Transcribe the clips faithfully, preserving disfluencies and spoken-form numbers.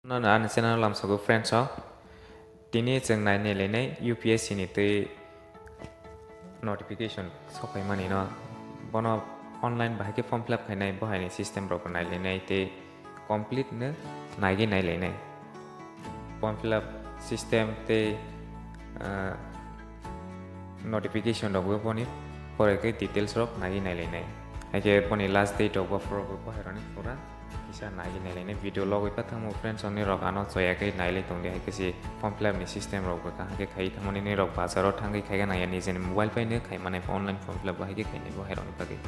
Nono ani channel lamsogo friends o. Tini chwng nai nai lainai U P S C ni twi notification sokphaimani no. Bono online bahai khe form fill up khainai, bo haini system rok nai lainai tei complete no naigwi nai lainai. Form fill up system tei, ah, notification rok bo boni pore khe details rok naigwi nai lainai. Hai khe boni last date rok bo phoro bo bahai rokni pura kisa naigwi nai lainai. Video logwi pathangmo friends, nirok ano choya khe nai lai tongdi, hai khe si form fill up ni system rok bo kaham khe khai thangmani, nirok bazar o thangwi khai gana ya nijeni mobile bai no khai mane online form fill up bo hai khe khainai bo hai rokni bagwi.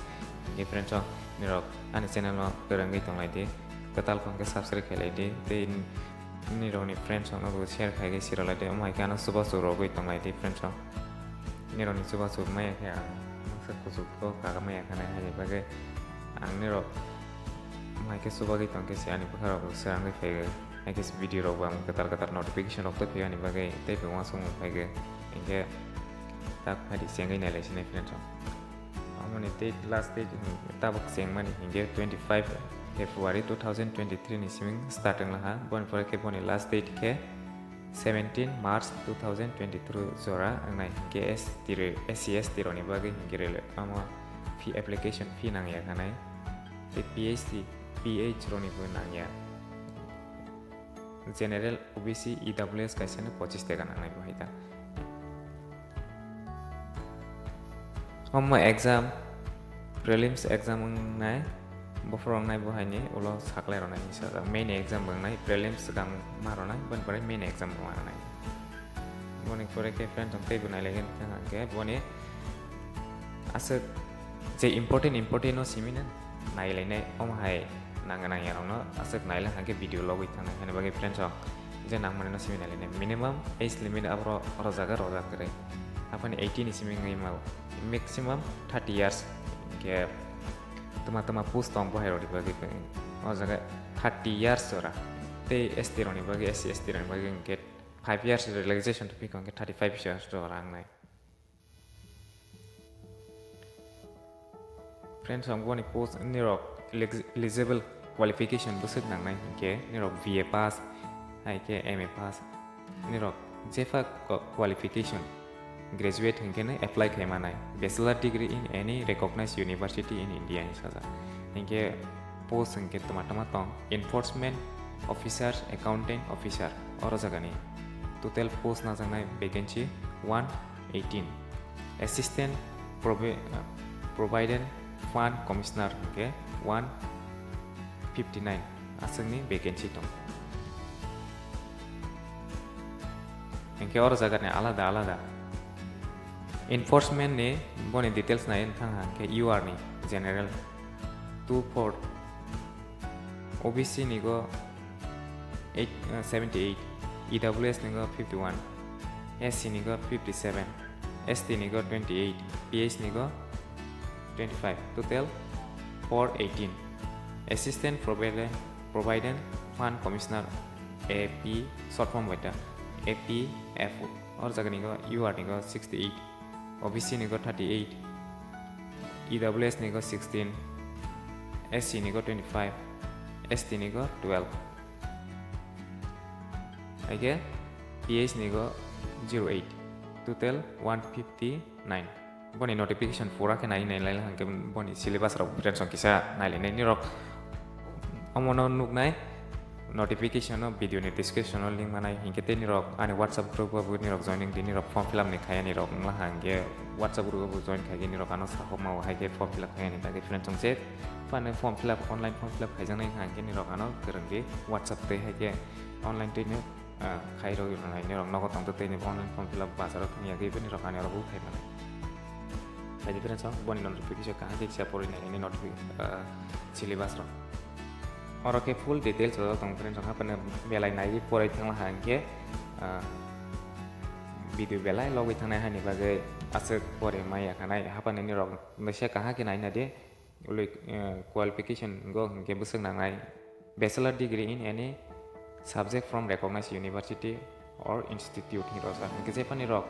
Hingke friends o, nirok ani channel no kwrwngwi tong lai di, kwtal khe subscribe khai lai di tei nirokni friends rokno bo share khai khe siro lai di, omo hai khe ano chubachu rogwi tong lai di friends o. Nirokni chubachu maya khe ang mangsa kuchuk khe kaga maya khanai, haini bagwi ang nirok omo hai khe chubagwi tong khe se ani bwkha rok bo swrangwi phaiwi, hai khe video rok bo ang kwtal kwtal notification rok tei phaiwi ani bagwi tei bo uansukmung phaiwi. Hingke tak phaidi chengwi nai lai sinai friends o. Amoni date, last date, hmm, tabuk chengmani hingke twenty five February two thousand twenty three ni siming start wnglaha. Boni pore khe boni last date khe seventeen March two thousand twenty three jora wngnai. Hingke S T re-, S C S T rokni bagwi hingke rele, amo fee, application fee nangya khanai. Tei P H D, P H rokni bo nangya. General, O B C, E W S kaisa no pochis taka nangnai bo hai ta. Omo exam, prelims exam wngnai, bophor wngnai bo haini ulo saklai rwnai hinwi sajak. Main exam bo wngnai, prelims swkang ma rwnai, boni pore main exam bo ma rwnai. Boni pore khe friends, ang teibo nai lai khe, hwnkhe boni aswk je important important no simi na nai lai nai, omo hai nang nang ya rok no aswk nai lai hwnkhe video logwi thangnai hani bagwi friends o je nang mani no simi nai lai nai. Minimum age limit aboro oro jaga rojak kwrwi, aphani eighteen ni simi wngwi ma maximum thirty years, hwnkhe tuma tuma post tong bo hai rok ni bagwi o jaga thirty years jora, tei S T rok ni bagwi, S C S T rok ni bagwi hwnkhe five years relaxation to phikha hwnkhe thirty five years jora wngnai. Friends, ang boni post nirok eleg-, eligible qualification bwswk nangnai hwnkhe nirok B A pass, hai khe M A pass, nirok jepha qua-, qualification graduate hwnkhe no apply khai manai, bachelor degree in any recognized university in India hinwi sajak. Hwnkhe post hwnkhe tama tama tong, enforcement officer, accountant officer, oro jagani total post najaknai vacancy one eighteen. Assistant Provi-, uh, Provident Fund Commissioner hwnkhe one fifty nine aswkni vacancy tong. Hwnkhe oro jagani alada alada enforcement ni boni details nai thang ha, hwnkhe U R ni general two four, O B C ni go eight, uh, seventy eight, E W S ni go fifty one, S C ni go fifty seven, S T ni go twenty eight, P H ni go twenty five, total four eighteen. Assistant Provident, Provident Fund Commissioner, A P, short form bai ta, A P F O, or jaga ni go U R ni go sixty eight, O B C ni go thirty eight, E W S ni go sixteen, S C ni go twenty five, S T ni go twelve. Hai khe P H ni go zero eight, total one fifty nine. Boni notification pura khe nai nai lai hwnkhe boni syllabus rok friends rok kisa nai lai nai nirok omono nuknai. Notification o video ni description o link manai, hinkhe tei nirok ani WhatsApp group o bo nirok joining di, nirok form fill up ni khai ani rok wngla hwnkhe WhatsApp group o bo join khai di, nirok ano sahok ma hai khe form fill up khai ani bagwi friend chong se phano form fill up, online form fill up khaijaknai hwnkhe nirok ano kwrwng di WhatsApp tei hai khe online twi no, ah, khai rw rwnai, nirok nogo tong tei ni online form fill up bazar o thang ya khe bo nirok ani rok khai mano. Hai di friend chong boni notification kaham khe kisa porwi nai ani notifi-, ah, syllabus rok. Oro khe full details rok tong friends, haphaino belai naiwi porai thangla ha hwnkhe, ah, video belai logwi thangnai hani bagwi aswk pore maya khanai. Haphaino nirok noksa kaham khe naina di, ului, eh, qualification go hwnkhe bwswk nangnai bachelor degree in any subject from recognized university or institute hinwi rojak. Hwnkhe jephani rok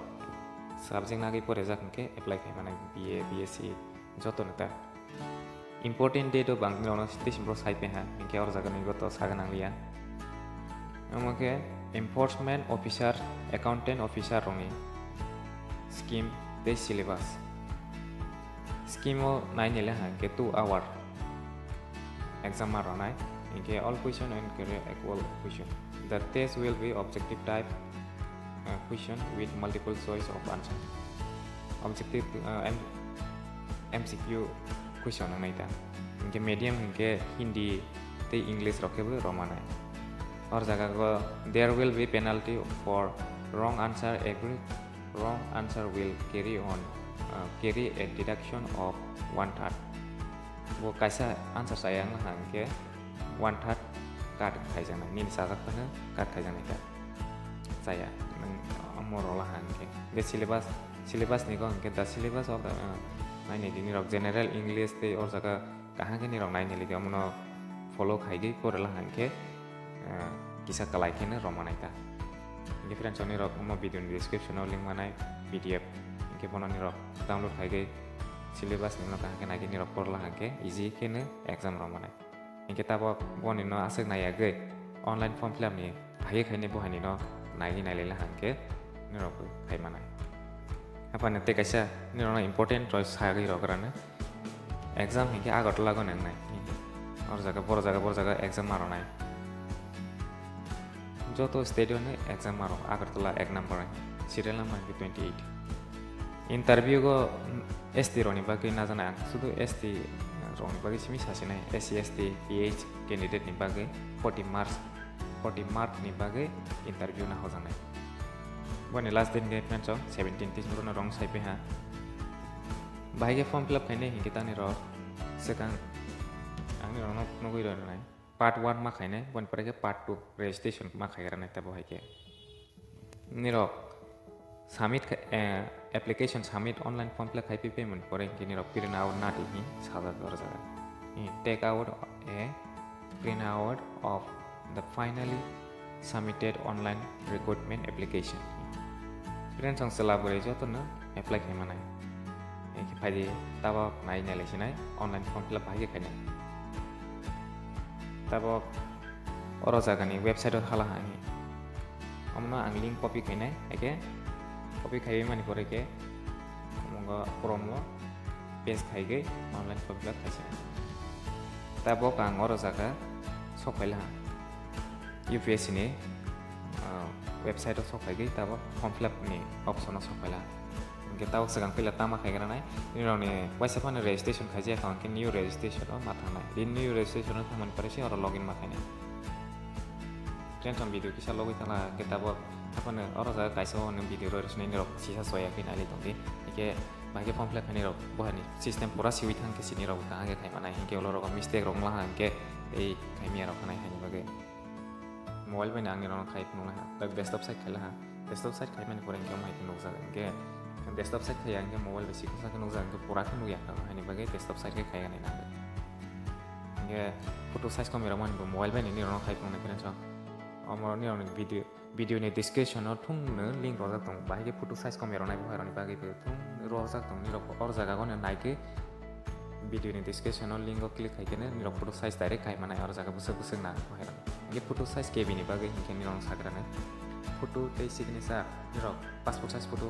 subject nagwi porejak hwnkhe apply khai manai B A, B S C jotono ta. Important date o bangni rokno tei borok sai tongha, hinkhe oro jaga ni goto saga nangliya. Omo khe enforcement officer, accountant officer rokni scheme tei syllabus. Scheme o nainai le hwnkhe two hour exam ma rwnai, hinkhe all question and career equal question. The test will be objective type, uh, question with multiple choice of answer. Objective, uh, M-, M C Q question wngnai ta. Hinkhe medium hinkhe Hindi tei English rok khe bo rwmanai. Or jaga go, there will be penalty for wrong answer. Every wrong answer will carry on, uh, carry a deduction of one third. Bo kaisa answer chaya wngkha hinkhe one third cut khaijaknai, nini chajak phano cut khaijaknai ta. Chaya, nwng omo rwla ha hinkhe. Be syllabus, syllabus ni go hinkhe the syllabus of the, uh, naini dini rok general English tei or jaga kaham khe nirok nainai lidi, omono follow khaigwi porela hinkhe, uh, kisa kwlai kheno rwmanai ta. Hinkhe friends, nirok omo video ni description o link manai P D F, hinkhe bono nirok download khaigwi syllabus ni no kaham khe naigwi nirok porela hinkhe easy kheno exam rwmanai. Hinkhe tabok boni no aswk naiyagwi online form fill up ni phaiwi khainai bo haini no naigwi nailai la hinkhe nirok bo khai manai. Haphano tei kaisa nirok no important roi sagwi rok rani exam hinkhe Agartala go nangnai. Or jaga, boro jaga, boro jaga exam ma rwnai. Joto state o no exam ma rw Agartala ek number, serial number hinkhe twenty eight. Interview go, mm, S T rokni bagwi najanai ang, sudu S T rokni bagwi simi sasinai, S C, S T, P H candidate ni bagwi forty marks, forty mark ni bagwi interview nahojaknai. Boni last date khe friends o seventeen tin borok no rong sai piha. Bahai khe form fill up khainai hinkhe tani rok swkang ang ni rok no nugwi rw nai. Part one ma khainai, boni pore khe part two registration ma khaigra nai ta bo hai khe. Nirok submit khai, eh, application submit online form fill up khai pi payment pore khe nirok print out na di hi sajak o jaga. Hi, take out a print out of the finally submitted online recruitment application. Friends, ang chwla bwrwi jotono apply khai manai. Hai khe phai di, tabok nai nai lai sinai, online form fill up bahai khe khainai. Tabok oro jagani website o thala hai. Omono ang link copy khainai, hai khe copy khaiwi mani pore khe omo Chrome o paste khaigwi online form fill up khaisa. Tabok ang oro jaga sok phaila ha. U P S C ni, ah, website o sok phaigwi tabok form fill up ni option o sok phaila. Hinkhe tabok swkang puila tama khaigra nai. Nini rokni waisa phano registration khaijak, hinkhe new registration o ma thangnai. Bini new registration o thangmani pore se oro login ma khainai. Tension video kisa logwi thangla, hinkhe tabok haphano oro jaga kaisa o nwng video roi rwsini nini rok sisa soya khe nailai tongdi. Hinkhe bahai khe form fill up khainai rok bo hani system pura siwi thang khe sini rok kaham khe khai manai, hinkhe ulo rok mistake rok wngla ha, hinkhe tei khai miya rok khanai haini bagwi. Mobile bai no ang nini rok khai phunuk lai ha, tak desktop site khai lai ha, desktop site khai mani pore hinkhe omo hai khe nukjak, hinkhe desktop site khai ya hinkhe mobile bai sikon sa khe nukjak, hinkhe pura khe nukya haini bagwi desktop site khe khai ya nai nang. Hinkhe photo size kom rok mani bo mobile bai nini rok khai phunuk nai khe so omo nini rok ni video Video ni description o thung no link rojak tongo, bahai khe photo size kom rwnai bo hai rokni bagwi bo thung rojak tongo, nini rok or jaga o no nai khe video ni description o link o click khai khe no nini rok photo size direct khai manai, or jaga bwswk bwswk nang bo hai rok. Hinkhe photo size K B ni bagwi hinkhe nini rok sagra nai photo tei signature nini rok passport size photo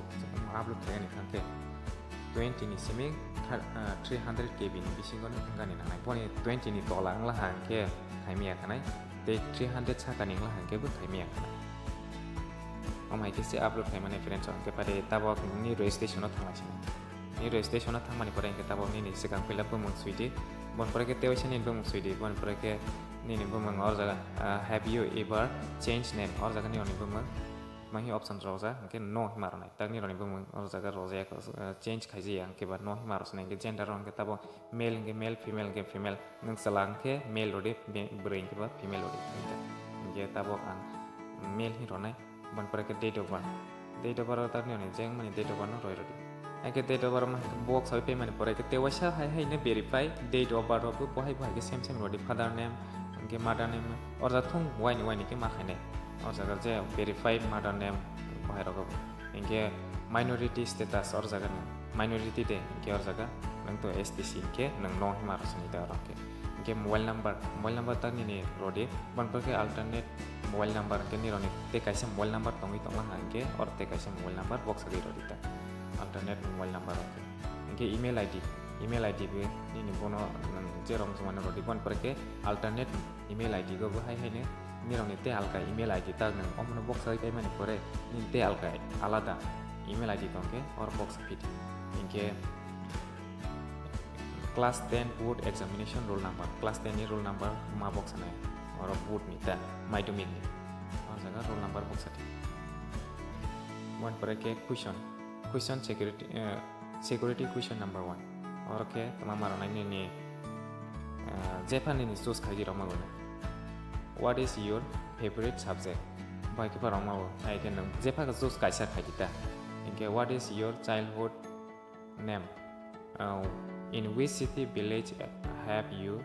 upload khai ani thang khe twenty ni simi thar-, ah, three hundred K B ni bisingo no wngani nangnai, boni twenty ni tola wngla ha hinkhe khai miya khanai. Tei three hundred saka ni wngla hinkhe bo khai miya khanai. Omo hai khe se upload khai mani friends, hinkhe pare tabok nini registration o thang lai sini. Nini registration o thang mani pore hinkhe tabok nini swkang fill up bumung sui di. Bon pore khe tei waisa nini bumung sui di. Bon pore khe nini bumung or jaga, ah, "Have you ever changed name?" Or jaga nini bumung mahi option rojak, hinkhe no hima rwnai. Tak nini rokni bumung or jaga rojak, ah, change khaijaya, hinkhe ba no hima rwsani. Hinkhe gender o hinkhe tabok male hinkhe male, female hinkhe female. Nwng chwla hinkhe male rodi, be-, bwrwi hinkhe ba female rodi. Hinkhe tabok ang male hin rwnai. Boni pore khe date of birth. Date of birth o tamni hwnwi jeng mani date of birth no roi rodi. Hinkhe date of birth ma hinkhe box hai phaimani pore khe tei waisa hai hai no verify date of birth rok bo hai bo hai khe same same rodi, father name hinkhe mother name. Or jaga thung waini waini khe ma khainai. Or jaga je verified mother name bo hai rok bo. Hinkhe minority status or jaga no minority de hinkhe or jaga nwng to S T C hinkhe nwng no hima rwsani ta oro hinkhe. Hinkhe mobile number, mobile number ta nini rodi, boni pore khe alternate mobile number, hwnkhe nirokni tei kaisa mobile number tongwi tongla ha, hwnkhe oro tei kaisa mobile number box sagwi rw di ta, alternate mobile number rok. Hwnkhe email I D, email I D bo nini bono nwng je rok wngmani rw di, boni pore khe alternate email I D go bo hai haino nirokni tei alka email I D tak nwng omono box sagwi paimani pore nini tei alka alada email I D tongkhe oro box phi di. Hwnkhe class ten board examination roll number, class ten ni roll number ma box sanai, oro board ni ta, madhyamik ni, o jaga roll number box sati. Boni pore khe question, question security, eh, security question number one. Oro khe tma ma rwnai nini, eh, jepha nini choose khai di rok ma bo. What is your favorite subject? Bai khe pa rok ma bo. Hai khe nwng jepha choose kaisa khai di ta. Hwnkhe what is your childhood name? Uh, in which city village have you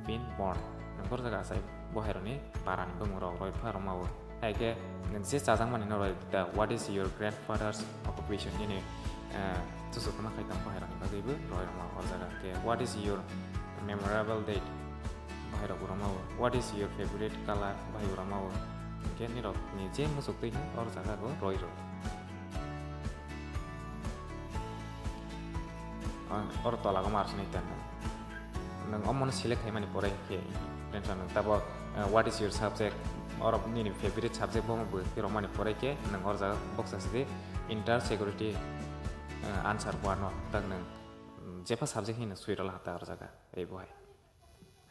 been born? Nwng boro jaga asai bo hai rokni para ni bwmung rok roi pha rok ma bo. Hai khe nwng je chajak mani no roi di ta, what is your grandfather's occupation? Nini, uh, chuchuk ma khai tong bo hai rokni bagwi bo roi rok ma bo o jaga. Hwnkhe what is your memorable date? Bo hai rok bo rok ma bo. What is your favorite color? Bo hai bo rok ma bo. Hwnkhe nirok ni je muchuk twi ni o jaga bo roi rok. Ang oro tola go mar sinai ta nwng. Nwng omono select khaimani pore khe, friends, nwng tabok, eh, what is your subject? Oro nini favorite subject bo bo khe romani pore khe nwng oro jaga box asidi enter security, eh, answer bar no tak nwng, mm, jepha subject hino sui rwla ta oro jaga ei bo hai.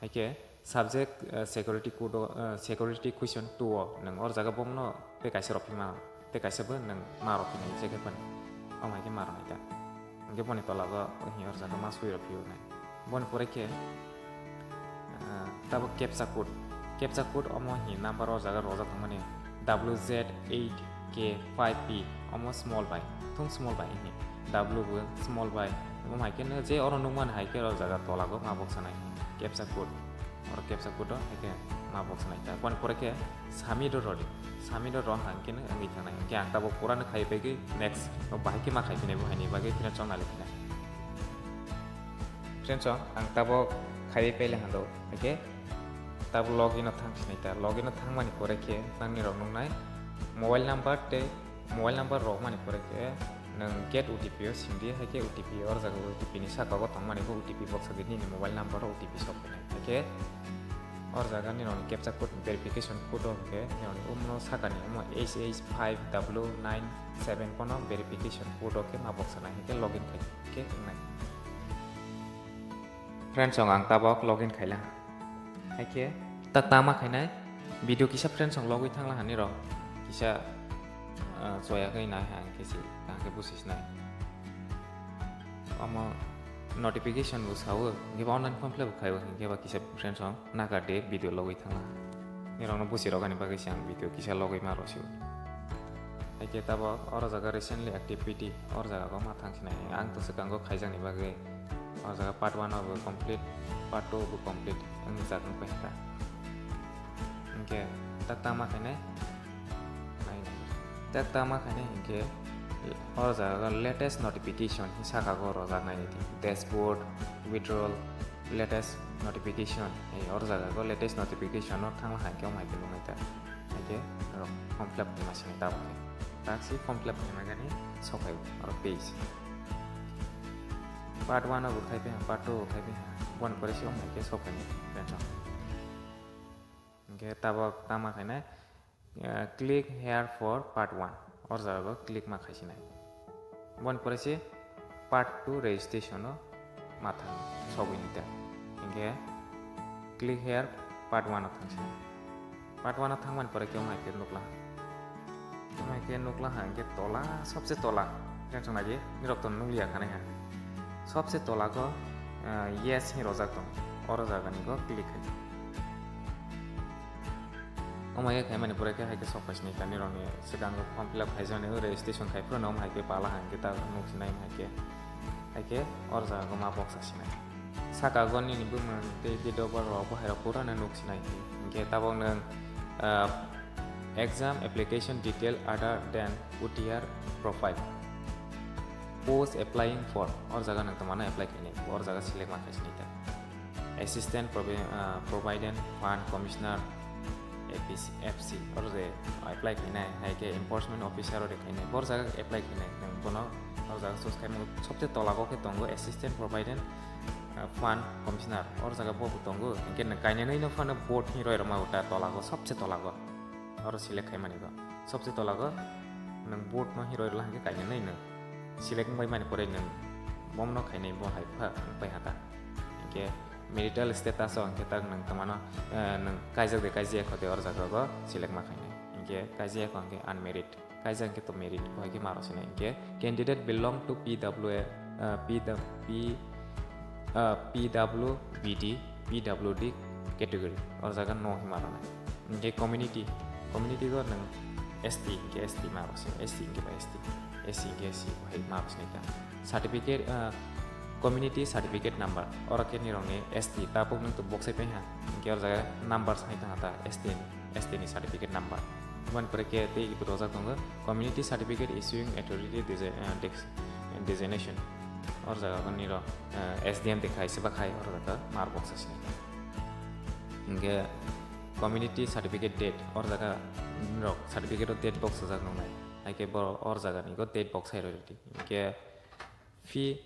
Hai khe subject, eh, security code o, eh, security question two o nwng or jaga bomno tei kaisa rw phi mano, tei kaisa bo nwng ma rw phi nai je khe phano. Omo hai khe ma rw nai ta. Hwnkhe boni tola go hini or jaga ma sui rw phi nai. Boni pore khe, eh, tabok captcha code. Captcha code omo hini number o jaga rojak tongmani. W Z eight K five P, omo small bai, thung small bai hini. W bo small bai, omo hai khe no je oro nukmani hai khe o jaga tola go ma box sanai captcha code. Oro captcha code o hai khe ma box sanai ta. Boni pore khe submit o rodi, submit o ro hang khe no wngwi thangnai. Hwnkhe ang tabok pura no khai pai khe next o bahai khe ma khai phinai bo haini bagwi phino chong nai phinai. Friends, ang tabok khai pai le hando, hai khe tabok login o thang sinai ta. Login o thangmani pore khe nangni rok nuknai mobile number tei mobile number rok mani pore khe nwng get O T P o sindi, hai khe O T P or jaga O T P ni saka o tongmani bo O T P box o nini mobile number o O T P sok phinai. Hai khe or jaga ni noni captcha code verification code o hwnkhe nini umno saka ni omo H H five double nine seven kono verification code o khe ma box nai, hai khe login khai khe wngnai. Friends, ang tabok login khaila. Hai khe ta tama khainai video kisa friends ang logwi thangla hani rok. Kisa, ah, choya khe nai ha khe si, kaham khe busis nai. Omo notification bo sao, hwnkhe ba online form fill up khai o, hwnkhe ba kisa friends ang nagar de video logwi thangla. Nirokno busi rok ani bagwi se ang video kisa logwi ma rw sio. Hai khe tabok oro jaga recently activity, oro jaga go ma thang sinai. Ang to swkango khaijakni bagwi. O jaga part one o bo complete, part two o bo complete wngjak wngpai kha. Hwnkhe tak tama khainai, nai nai. Tak tama khainai hwnkhe o jaga latest notification hi saka go rojak nai di. Dashboard, withdrawal, latest notification. Ei o jaga go latest notification no thangla hai khe o hai khe nuknai ta. Hai khe norok form fill up khaima sini tabuk khe. Taksi form fill up khaima gani sok phai oro page. Part one o bo khai phi ha, part two o khai phi ha. Boni pore se wng hai khe sok phai nai friends rok. Hwnkhe tabok tama khainai, eh, click here for part one. O jaga o click ma khai sinai. Boni pore se part two registration o ma thang sogwi ni ta. Hwnkhe click here part one o thang sinai. Part one o thangmani pore khe wng hai khe nukla. Wng hai khe nukla ha, hwnkhe tola, sobse tola. Friends, nai di, nirok to nukliya khanai ha. Sobse tola go, ah, yes hi rojak tong. O rojak ani go click khai. Omo hai khe khaimani pore khe hai khe sok phai sinai ta nirok ni swkang form fill up khai jani registration khai phuru no omo hai khe pala ha, hwnkhe ta nuk sinai hai khe. Hai khe o rojak go ma box sinai. Saka go nini bumung tei date of birth rok bo hai rok pura no nuk sinai. Hwnkhe tabok nwng, ah, exam application detail other than O T R profile. Post applying for, o jaga nwng tongmano apply khainai, o jaga select ma khai sinai ta. Assistant Provi-, ah, Provident Fund Commissioner, F C, oro je apply khainai, hai khe enforcement officer ore khainai, bor jaga apply khainai, nwng bono o jaga choose khaimani sobse tola o khe tongo assistant provident, uh, fund commissioner, o jaga bo tongo, hinkhe nwng kainwi no phano board hinwi roi rwma uta tola o, sobse tola o, oro select khaimani go, sobse tola o nwng board no hinwi rwla hinkhe kainwi no select wngbai mani pore nwng bomno khainai bo hai pha wngpai ha ta, hinkhe marital status o hwnkhe tak nwng tongmano, eh, nwng kaijak de kaijak kho de oro jaga go select ma khainai. Hinkhe kaijak kho hinkhe unmarried, kaijak hinkhe to married, bo hai khe ma rw sinai. Hinkhe candidate belong to P W A, eh, P W, P, eh, P W B D, P W D category, oro jaga no hinwi ma rwnai. Hinkhe community, community go nwng S T, hinkhe S T ma rw sinai, S T hinkhe ba S T, S C hinkhe S C, bo hai ma rw sinai ta. Certificate, ah, community certificate number, oro khe nirokni S T, tabuk nwng to boksai tongha, hinkhe oro jaga number sai tongha ta S T ni, S T ni certificate number. Aboni pore khe tei rojak tongo community certificate issuing authority desi-, ah, dex-, designation, oro jaga khe nirok, ah, S D M de khai se ba khai, oro jaga mar boksa sinai. Hinkhe community certificate date, oro jaga nirok certificate o date boksajak nongnai, hai khe bo oro jaga ni go date boksai rw di. Hinkhe fee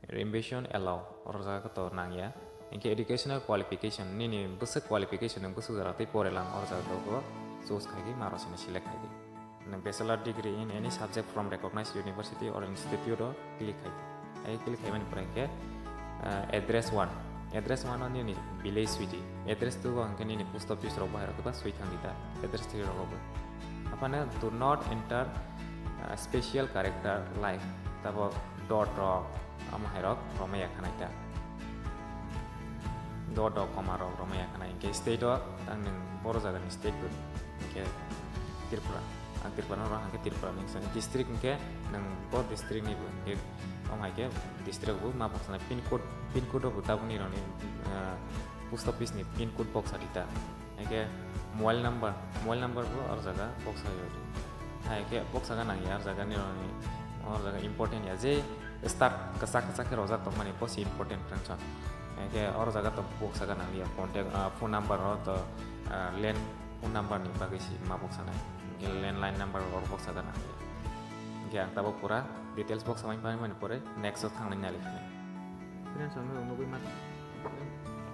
reimbursement allow, oro jaga to nangya. Hinkhe educational qualification, nini bwswk qualification nwng bwswk jora tei pore lang, oro jaga to choose khai di, ma rw sinai select khai di. Nwng bachelor degree in any subject from recognized university or institute o click khai di. Hai click khaimani pore hinkhe, ah, address one, address one o nini village swi di. Address two o hinkhe nini post office rok bahai rok ba swi thang di ta, address three rok bo. Aphano do not enter, ah, special character like tabo dot rok, omo hai rok romwi ya khanai ta. Dot rok, comma rok romwi ya khanai. Hinkhe state o tang nwng boro jaga ni state bo hinkhe Tripura. Ang Tripura no rw hinkhe Tripura ni wngsa district hinkhe nwng bo district ni bo hinkhe omo hai khe district bo ma boksanai pin code, pin code rok bo tabuk nirok ni, ah, post office ni pin code boksa di ta. Hinkhe mobile number, mobile number bo oro jaga boksa yo. Hai khe boksa ga nang ya, oro jaga nirok ni, oro jaga important ya. Je start kwchak kwchak khe rojak tongmani bo se important friends. Hinkhe oro jaga to boksa ga nang ya, contact, ah, phone number o to, ah, land phone number ni bagwi se ma boksa nai. Hinkhe landline number o boksa ga nang ya. Hinkhe ang tabuk pura details boksa mai mani pore next o thangnai nai lai. Friends, ang nugwi ma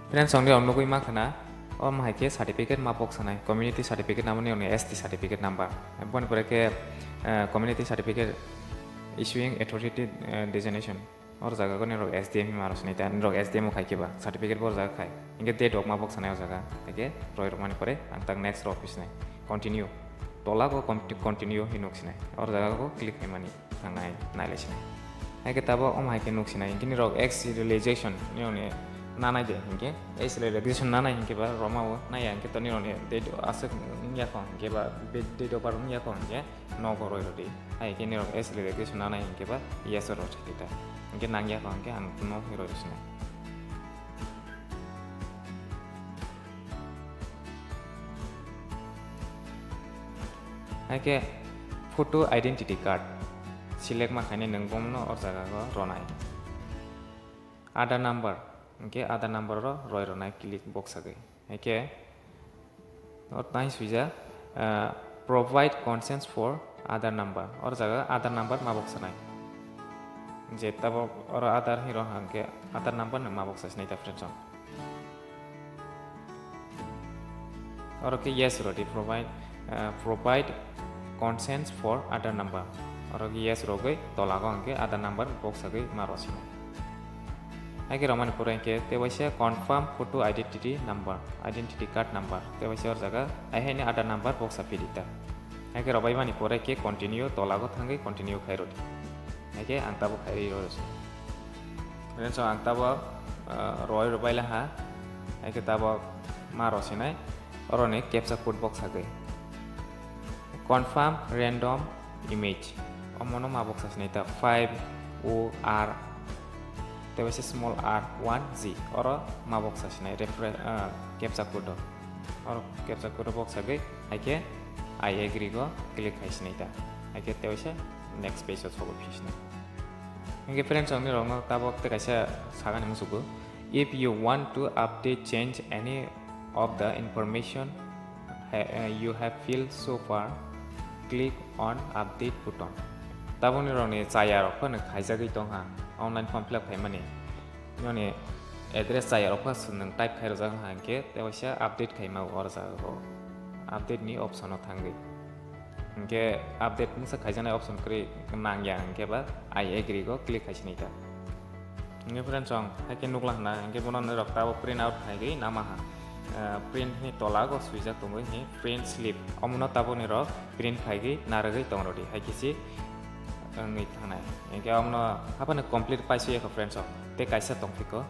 Friends, ang nugwi ma khana, o ma hai khe certificate ma boksanai, community certificate namo ni S T certificate number. Boni pore khe, eh, community certificate issuing authority, eh, designation. Oro jaga go nirok S D M ma rw sinai ta, nirok S D M o khai khe ba certificate bo oro jaga khai. Hinkhe date rok ma boksanai o jaga. Hinkhe roi rok mani pore ang tak next rw phi sinai. Continue. Tola go con-, continue hinwi nuk sinai. Oro jaga go click khaimani thangnai nai lai sinai. Hai khe tabuk omo hai khe nuk sinai, hinkhe nirok ex relaxation nirokni nanai de, hinkhe ex relaxation nanai hinkhe ba roma o nai ya, hinkhe to nirokni date aswk wngya kho, hinkhe ba be-, date of birth wngya kho, hinkhe nogo roi rw di. Hai khe nirok ex relaxation nanai hinkhe ba yes o rw di ta. Hinkhe nangya kho, hinkhe ang no roi rw sinai. Hai khe photo identity card select ma khainai nwng bono o jaga o rwnai. Aadhaar number, hinkhe Aadhaar number o roi rwnai click box sagwi. Hai khe o nai suija, ah, provide consent for Aadhaar number. O jaga Aadhaar number ma boksanai. Je tabuk oro Aadhaar hinwi rw hinkhe Aadhaar number no ma boksa sinai ta friends. Oro khe yes rw di, provide, ah, provide consent for Aadhaar number. Oro khe yes rwgwi tola go hinkhe Aadhaar number box sagwi ma rw sinai. Hai khe rwmani pore hinkhe tei waisa confirm photo identity number, identity card number, tei waisa oro jaga hai hai ni Aadhaar number box sa phi di ta. Hai khe rwbai mani pore khe continue, tola go thangwi continue khai rw di. Hai khe ang tabuk khai rw sinai. Friends, ang tabuk, ah, roi rw bai la ha. Hai khe tabuk ma rw sinai. Oro ni captcha code box sagwi. Confirm random image. Omo no ma box sa sinai ta five O R. Tei waisa small r one G. Oro ma box sa sinai refre-, ah, captcha code o. Oro captcha code o box sagwi. Hai khe I agree go click khai sinai ta. Hai khe tei waisa next page o sogwi phi sinai. Hinkhe friends, ang nirokno tabuk tei kaisa sagani muchukgo. If you want to update, change any of the information, uh, you have filled so far, click on update button. Tabukni rokni chaya rok phano khaijagwi tongha online form fill up khaimani. Nini address chaya rok phano nwng type khai rwjak ha hwnkhe tei waisa update khaima o jaga o update ni option o thangwi. Hwnkhe update mungsa khaijaknai option kwrwi nangya hwnkhe ba I agree go click khai sinai ta. Hwnkhe friends, chwng hai khe nukla hwna, hwnkhe bono norok tabuk print out khai gwi nama ha. Ah, print ni tola go swijak tongwi hi print slip. Omono tabuk norok print khai gwi narwgwi tong rwdi. Hai khe si wngwi thangnai. Hwnkhe omono haphano complete paisuyakho friends, chwng tei kaisa tongphiko.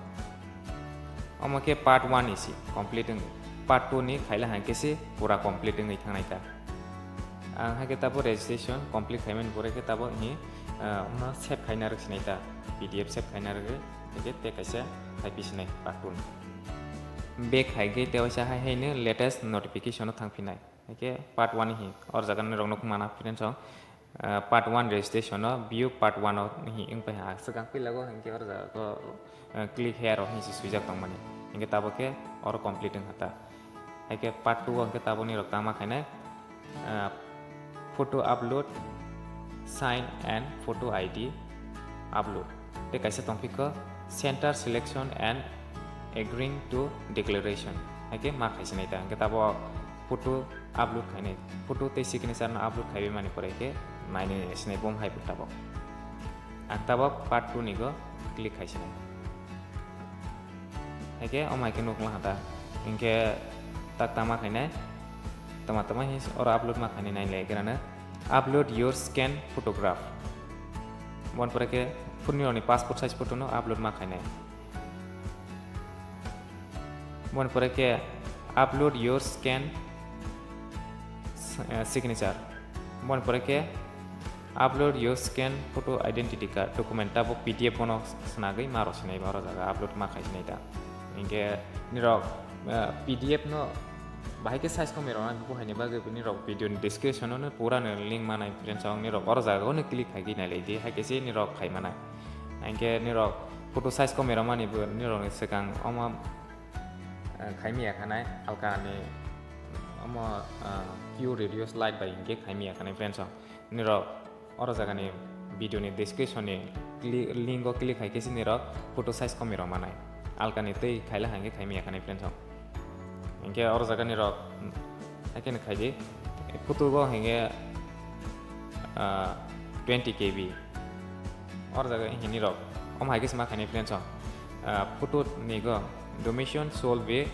Omo khe part one ni si complete wngwi. Part two ni khaila hwnkhe si pura complete wngwi thangnai ta. Ang hai khe tabuk registration complete khaimani pore khe tabuk hi, ah, omono save khaina rwk sinai ta, P D F save khaina rwgwi, hai khe tei kaisa khai pisinai part two ni. Back hai khe tei waisa hai haino latest notification o thang phinai. Hai khe part one hi or jaga norok nukmana friends, ah, part one registration o view part one o hi wng pai ha. Swkang puila go hwnkhe or jaga o, ah, click here o hinwi si swijak tongmani. Hwnkhe tabuk khe oro complete wng kha ta. Hai khe part two o hwnkhe tabuk norok tama khainai, ah, photo upload, sign and photo I D upload. Tei kaisa tongphikho center selection and agreeing to declaration. Hai khe ma khaisinai ta. Hwnkhe tabuk photo upload khainai. Photo tei signature no upload khaiwi mani pore khe nainai sinai bo hai tabuk. Ang tabuk part two ni go click khaisinai. Hai khe omo hai khe nukla ha ta. Hinkhe tak tama khainai. Tama tama hi oro upload ma khainai nai lai grana. Upload your scan photograph. Bon pore khe phone ni passport size photo no upload ma khainai. Bon pore khe upload your scan s-, eh, signature. Bon pore khe upload your scan photo identity card document, tabuk P D F bono swnagwi ma rw sinai ba oro jaga upload ma khai sinai ta. Hinkhe nirok, eh, P D F no bahai khe size komwi rwna bo haini bagwi nirok video ni description o no pura no link manai friends, ang nirok oro jaga o no click khai gwi nai lai di, hai khe se nirok khai manai. Hinkhe nirok photo size komwi rwmani bo nirok ni swkang omo, eh, khai miya khanai alka ni omo, eh, Q radius light bai hinkhe khai miya khanai friends, ang nirok oro jaga ni video ni description ni cli-, link o click hai khe se nirok photo size komwi rok manai. Alka ni tei khaila hai khe khai miya khanai friends, ang hinkhe oro jaga nirok hai khe khai di photo go hinkhe, ah, twenty K B. Oro jaga hinkhe nirok omo hai khe se ma khainai friends, ang, ah, photo ni go dimension should be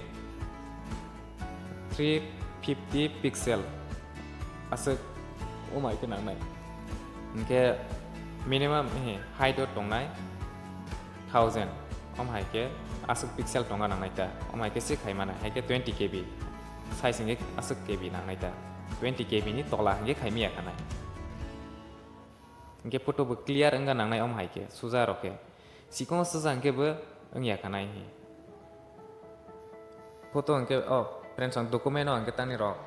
three fifty pixel aswk omo hai khe nangnai. Hinkhe minimum, eh, height o tongnai thousand, omo hai khe aswk pixel tongna nangnai ta, omo hai khe se khai mano, hai khe twenty K B size hinkhe aswk K B nangnai ta, twenty K B ni tola hinkhe khai miya khanai. Hinkhe photo bo clear wngna nangnai, omo hai khe suja rok khe sikong suja hinkhe bo wngya khanai hi. Photo hinkhe, oh, friends, ang document o hinkhe tani rok,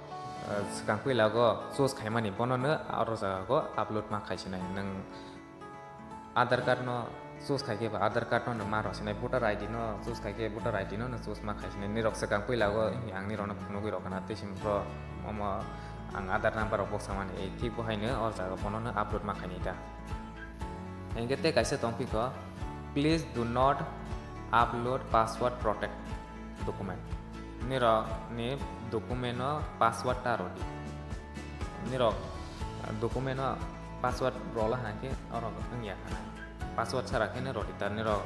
eh, swkang puila go choose khaimani bono no oro jaga go upload ma khaisinai. Nwng Aadhaar card no choose khai khe ba Aadhaar card no nwng ma rw sinai, voter I D no choose khai khe voter I D no nwng choose ma khaisinai. Nirok swkang puila go ang nirok no phunugwi rw khana tei simi pro omo ang Aadhaar number rok boksa mani, eh, thik bo haino oro jaga bono no upload ma khainai ta. Hinkhe tei kaisa tongphikho, "Please do not upload password protect document." Nirok ni document o password ta rwdi. Nirok, ah, document o password rwla hinkhe oro wngya khana. Password sara khe no rwdi ta nirok,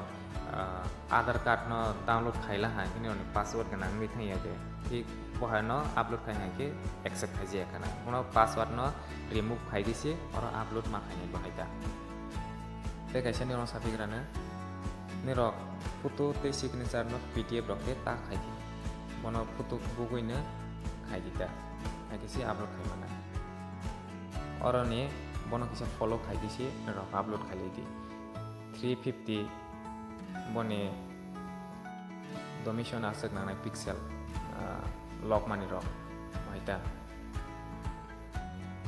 ah, Aadhaar card no download khaila hinkhe nirok ni password gwnang wngwi thangya khe. Thik bo hai no upload khai hinkhe accept khaijaya khana. Bono password no remove khai di se oro upload ma khainai bo hai ta. Tei kaisa nirok sapigrano nirok photo tei signature no P D F rok khe ta khai di. Bono photo kubugwi no khai di ta. Hai khe se upload khai mano. Oro ni bono kisa follow khai di se nirok upload khai lai di. Three fifty boni dimension aswk nangnai pixel, ah, lokmani rok hai ta.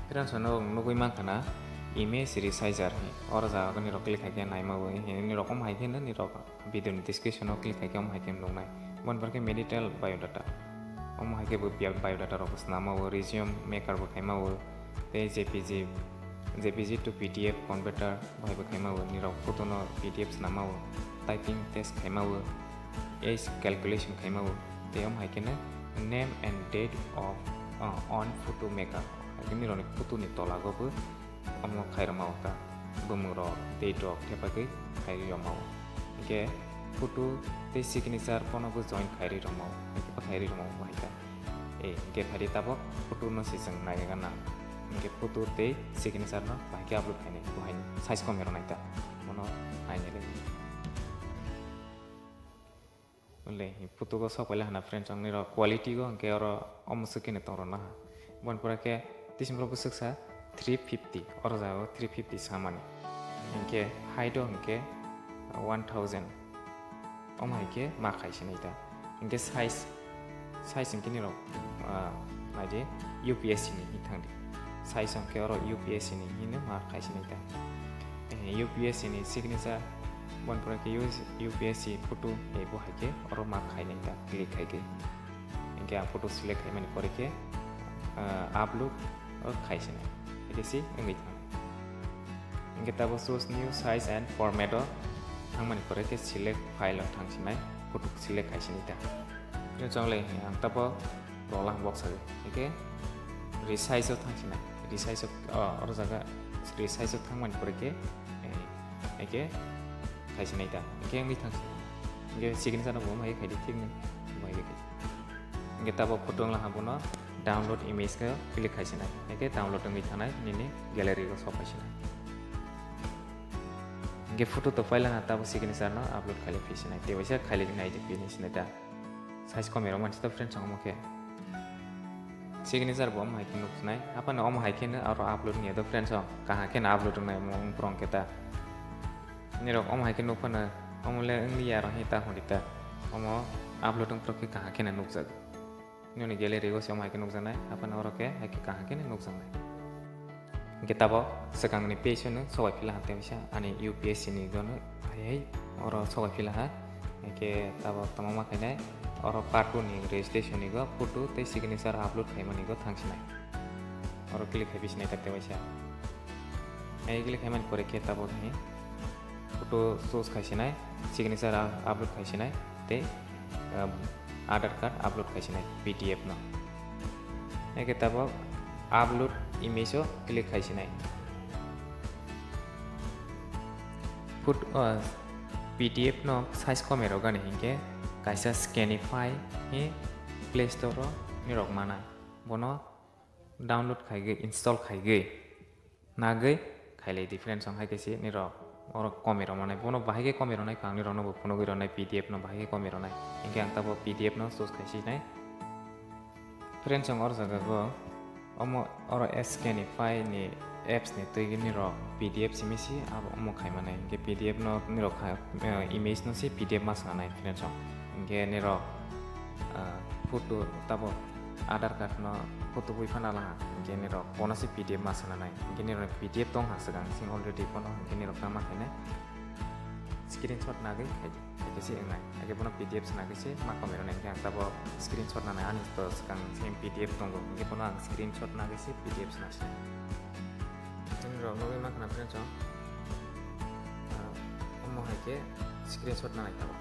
Friends, no nugwi mankha na image resizer hi. Oro jaga nirok click hai khe naima bo hi nirok omo hai khe no nirok video ni description o click hai khe omo hai khe nuknai. Boni pore khe medical biodata. Omo hai khe bo bi-, biodata rok bo swnam o, resume maker bo khaima o, tei J P G, J P G to P D F converter bo hai bo khaima o, nirok photo no P D F swnam o, typing test khaima o, age calculation khaima o, tei omo hai khe no name and date of, uh, on photo maker, hai khe nirok ni photo ni tola go bo omo khairokma o ta bumung rok, date rok thepagwi khairwi rokma o. Hinkhe photo tei signature bono bo join khairwi rokma o, hinkhe bo khairwi rokma o bahai ta. E, hinkhe phaidi tabok photo no se chwng naina nang. Hinkhe photo tei signature no bahai khe upload khainai, bo haino size kom rok nai ta. Bono nainai le. Ule, photo go sok paila hana friends, ang nirok quality go hinkhe oro omo swk khe tong rwna ha. Boni pore khe tisim rok bwswk sa three fifty, oro jaga o three fifty samani. Hinkhe height o hinkhe one thousand. Omo hai khe ma khai sinai ta. Hinkhe size, size hinkhe nirok, ah, naidi U P S C ni hi thangdi. Size hinkhe oro U P S C ni hino ma khai sinai ta. Eh, U P S C ni signature, boni pore khe U P S C photo, eh, bo hai khe oro ma khainai ta, click khai khe. Hinkhe ang photo select khaimani pore khe, ah, upload o khai sinai. Hinkhe se wngwi thang. Hinkhe tabo choose new size and format o thangmani pore khe select file o thang sinai, photo select khai sinai ta. Hinkhe chongle ang tabo rolang box age. Hinkhe resize o thang sinai. Resize o, o, oro jaga resize o thangmani pore khe, eh, hinkhe khai sinai ta. Hinkhe wngwi thang sinai. Hinkhe signature no bo mai khai di thik ni. Mai khai. Hinkhe tabo photo wngla ha bono download image khe click khai sinai. Hinkhe download wngwi thanai nini gallery o sok khai sinai. Hinkhe photo to paila na tabo signature no upload khai phi sinai. Tei waisa khai nai de phi sinai ta. Size kom rok mansi ta friends omo khe. Signature bo omo hai khe nuk sinai. Aphano omo hai khe no aro upload wngya do friends o. Kaham khe no upload wngnai omo wng prong khe ta. Nirok omo hai khe nuk phano omo le wng liya aro hi ta hwn di ta. Omo upload wng prok khe kaham khe no nukjak. Nini gallery o se omo hai khe nukjaknai, aphano oro khe hai khe kaham khe nukjaknai. Hinkhe tabo swkangni page o nw sobai phila ha, tei waisa ani U P S C ni gono hai hai oro sobai phila ha. Hinkhe tabo tongma khainai oro part two ni registration ni go photo tei signature upload khaimani go thang sinai. Oro click khai bisinai ta tei waisa. Hai click khaimani pore khe tabo khe photo choose khai sinai, signature a-, upload khai sinai tei, um, Aadhaar card upload khai sinai P D F no. Hai khe tabok upload image o click khai sinai. Photo, uh, P D F no size kom rok gani hinkhe kaisa Scanify hi Play Store o nirok manai. Bono download khaigwi, install khaigwi, nagwi khailai di friends, ang hai khe se nirok oro komi rok manai, bono bahai khe komi rwnai, ang nirok no bo phunugwi rwnai, P D F no bahai khe komi rwnai. Hinkhe ang tabo P D F no choose khai sinai. Friends, ang oro jaga go omo oro Scanify ni apps ni twi nirok P D F simi si abo omo khai manai. Hinkhe P D F no nirok khai, eh, image no se P D F ma sanai friends, ang hinkhe nirok, ah, photo tabo Aadhaar card no photo bui phano laha, hinkhe nirok bono se P D F ma sananai, hinkhe nirok P D F tong ha swkang sing already bono, hinkhe nirok tamo khainai screenshot nagwi khai di, haikhe se wngnai, haikhe bono P D F swnagwi se ma komai rwnai, hinkhe ang tabo screenshot nanai ani to swkang sing P D F tongo, hinkhe bono ang screenshot nagwi se P D F swnasi. Nini rok nugwi mankha na friends o, ah, omo hai khe screenshot nanai tabo.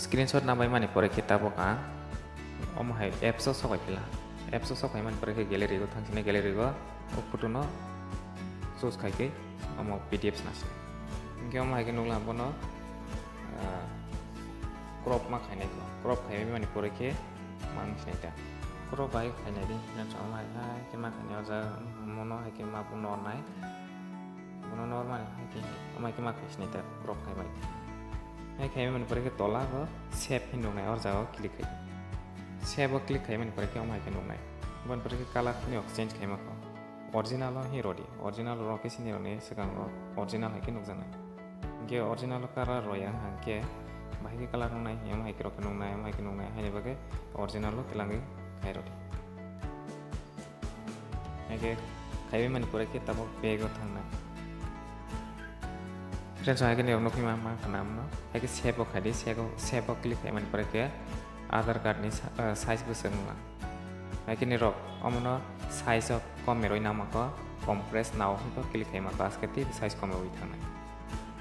Screenshot nabai mani pore khe tabok ang omo hai apps o sokai phila. Apps o sokai mani pore khe gallery o thang sini, gallery o o photo no choose khai khe omo P D F sna sini. Hinkhe omo hai khe nukla bono, ah, crop ma khainai kho. Crop khai mani pore khe mang sinai ta. Crop bai khainai di, friends, omo hai hai khe ma khainai o jaga, mono hai khe ma bo nornai. Bono normal hai khe, omo hai khe ma khai sinai ta, crop khai bai. Hai khai mani pore khe tola o save hin nuknai, or jaga o click khai. Save o click khai mani pore khe omo hai khe nuknai. Boni pore khe color ni o change khai ma kho. Original o hin rodi, original o rok khe sini roni swkang o original hai khe nukjaknai. Hinkhe original o color roya hinkhe bahai khe color nuknai, omo hai khe rok khe nuknai, omo hai khe nuknai, haini bagwi original o twlangwi khai rodi. Hinkhe khaiwi mani pore khe tabok back o thangnai. Friends, hai khe nirok nukwi ma, ma khana amno. Hai khe save o khai di, save o, save o click khai mani pore khe Aadhaar card ni sa-, ah, size bo swng nang. Hai khe nirok omono size o komirwi nangma kho, compress nao hwn khe click khaima kho, aske tei size komirwi thangnai.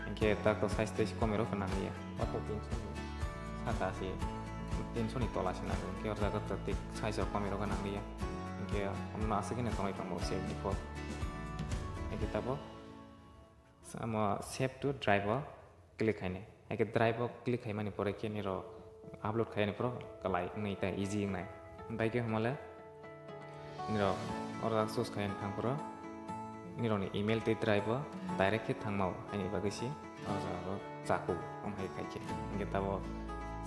Hinkhe tak to size tei komirwi khe nang ya. Oto tinso ni saka se, tinso ni tola se nang, hinkhe o jaga to tei size o komirwi khe nang ya. Hinkhe omono aswk khe no tonwi tongbo se ni kho. Hinkhe tabuk Samo save to drive o click khainai. Hai khe drive o click khaimani pore khe nirok upload khaiyani phuru kwlai wngnai ta easy wngnai. Bai khe humale nirok oro choose khaiyani thang phuru nirokni email tei drive o direct khe thangmao haini bagwi se oro jaga o chaku wng hai khai khe. Hinkhe tabuk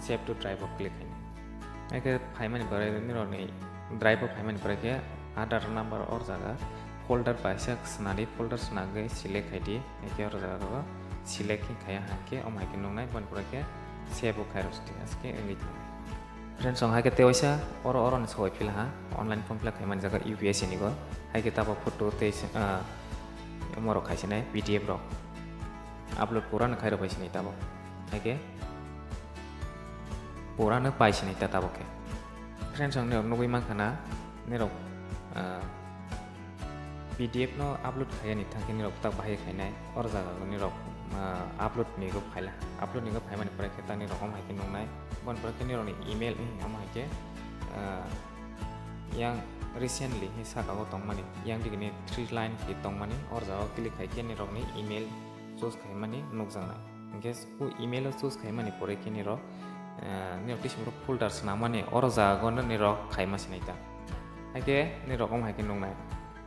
save to drive o click khainai. Hai khe phaimani pore nirokni drive o phaimani pore khe Aadhaar number oro jaga folder kaisa swnadi, folder swnagwi select khai di. Hai khe oro jaga o select khe khaiya hai khe omo hai khe nuknai, boni pore khe save o khai rw sidi, aske wngwi thangnai. Friends, ang hai khe tei waisa oro, oro ni soi phila ha, online form fill up khaimani jaga U P S C ni go. Hai khe tabuk photo tei se, ah, omo rok khaisinai P D F rok upload pura no khairok bai sinai tabuk. Hai khe pura no pai sinai ta tabuk khe. Friends, ang nirok nugwi mankha na nirok, ah, P D F no upload khaiyani thang khe nirok tak bahai khainai. Or jaga o nirok, ah, upload ni go phaila. Upload ni go phaimani pore khe ta nirok om hai khe nuknai. Boni pore khe nirok ni email, eh, om hai khe, ah, yang recently hi saka o tongmani, yang digini three line hi tongmani, or jaga o click khai khe nirok ni email choose khaimani nukjaknai. Hinkhe o email o choose khaimani pore khe nirok, eh, nirok tei simi folder swnamani oro jaga no nirok khaima sinai ta. Hai khe nirok om hai khe nuknai.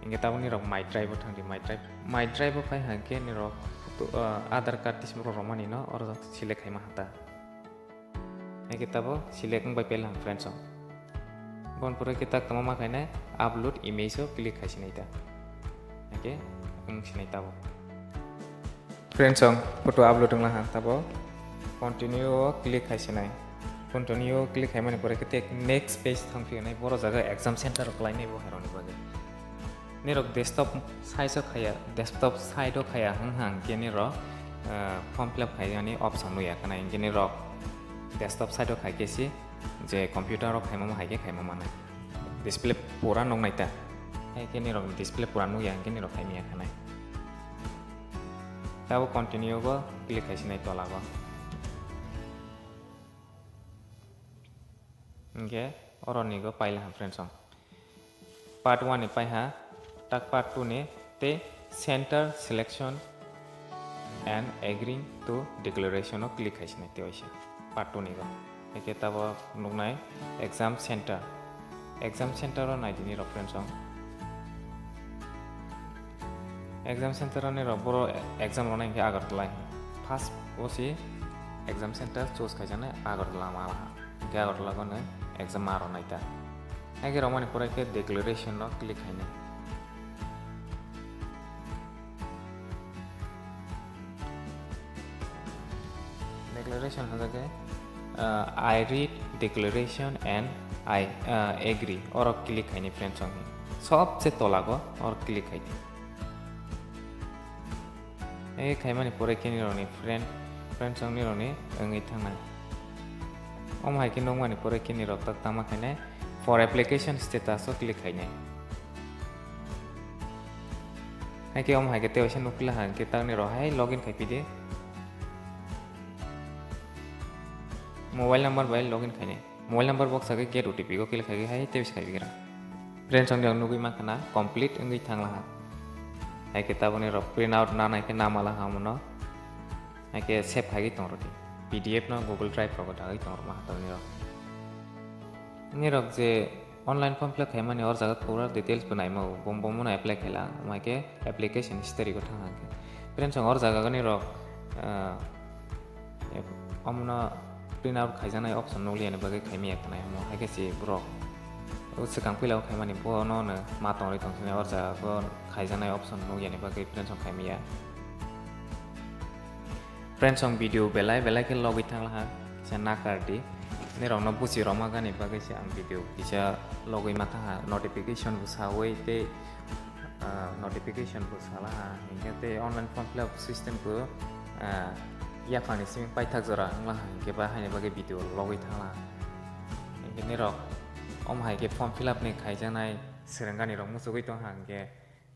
Hinkhe tabuk nirok My Drive o thang di, My Drive. My Drive o phai hai khe nirok photo, eh, Aadhaar card tei simi rok romani no oro select khaima ha ta. Hai khe tabuk select wng bai pela friends o. Bon pore khe tak tongma ma khainai upload image o click khai sinai ta. Hai khe wng sinai tabuk. Friends o photo upload wngla ha tabuk continue o click khai sinai. Continue o click khaimani pore khe tek next page thang phiyonai, boro jaga exam center rok lainai bo hai rokni bagwi. Nirok desktop size o khaya, desktop side o khaya hwng hwng khe nirok, eh, form fill up khaiyani option nuya khna, hinkhe nirok desktop side o khai khe si je computer o khaima hai khe khaima manai. Display pura nuknai ta. Hai khe nirok display pura nukya hinkhe nirok khaimiya khanai. Tabo continue go click khai sinai tola go. Hinkhe oro ni go paila ha friends o. Part one ni paiha, tak part two ni tei center selection and agreeing to declaration o click khai sinai tei waisa part two ni go. Hai khe tabo nuknai exam center. Exam center o nai di nirok friends o. Exam center o nirok boro exam rwnai hinkhe Agartala. First o si exam center choose khaijaknai Agartala mala ha. Hinkhe Agartala gano exam ma rwnai ta. Hai khe romani pore khe declaration no click khainai. Declaration hwnjak khe, ah, I read declaration and I, ah, agree. Oro click khainai friends o. Sobse tola go oro click khai di. Hai khaimani pore khe nirokni friend, friends rokni rokni wngwi thangnai. Omo hai khe nukmani pore khe nirok tak tangma khainai for application status o click khainai. Hai khe omo hai khe tei waisa nukla ha hinkhe tak nirok hai login khai phi di. Mobile number bai login khainai. Mobile number box age get O T P go click khai hai tei khai bigra. Friends, ang nugwi mankha na complete wngwi thangla ha. Hai khe taboni rok print out na nai khe namala ha mono. Hai khe save khai tong rodi. P D F no Google Drive rogo dagwi tong rok ma ha taboni rok. Ni rok je online form fill up khaimani or jaga pura details bo naima o. Bom bom no apply khaila. Mai khe application history go thang khe. Friends, ang or jaga ni rok, ah, Omono print out khaijaknai option nukliya ni bagwi khaimaya khwnai omo hai khe se borok. O swkang puila o khaimani bono no ma tongri tong sini or jaga o khaijaknai option nukya ni bagwi print song khaimaya. Friends, ang video belai belai khe logwi thangla ha, kisa nakar di. Nirok no buchi rwma gani bagwi se ang video kisa logwi ma thang ha, notification bo sawi tei ah, notification bo sala ha, hinkhe tei online form fill up system bo, ah, yaphangni simi paithak jora wngla ha, hinkhe ba haini bagwi video logwi thangla ha. Bini rok om hai khe form fill up ni khaijaknai swrwngani rok muchugwi tong hang khe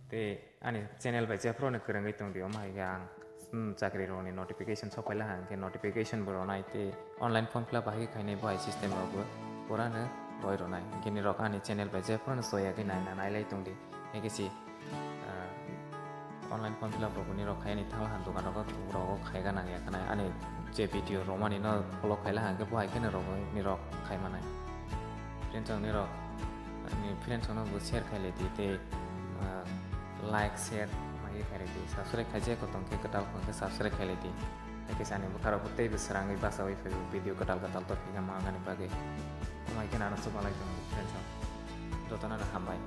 tei ani channel bai jephru ni kwrwngwi tong di, om hai khe ang, hmm, chakri rok ni notification sok paila hang khe notification bo rwnai tei online form fill up hai khe khainai bo hai system rok bo pura no roi rwnai. Bini rok ani channel bai jephru no soya khe naina nailai tong di. Hai khe si, ah, online form fill up rok ni rok khaini thangla han dokan rok rok khai gana ya khanai ani je video romani no follow khaila hang khe bo hai khe no rok ni rok khai manai. Friends rok ni rok ni friends rok no bo share khai lai di tei, ah, like share mai khai lai di, subscribe khai je ko tong khe kwtal khon khe subscribe khai lai di. Hai khe sani bwkha rok bo tei bo srangwi bachawi phai video kwtal kwtal to phika ma gani bagwi. Amai khe nano chubalai tong friends rok, jotono no hambai.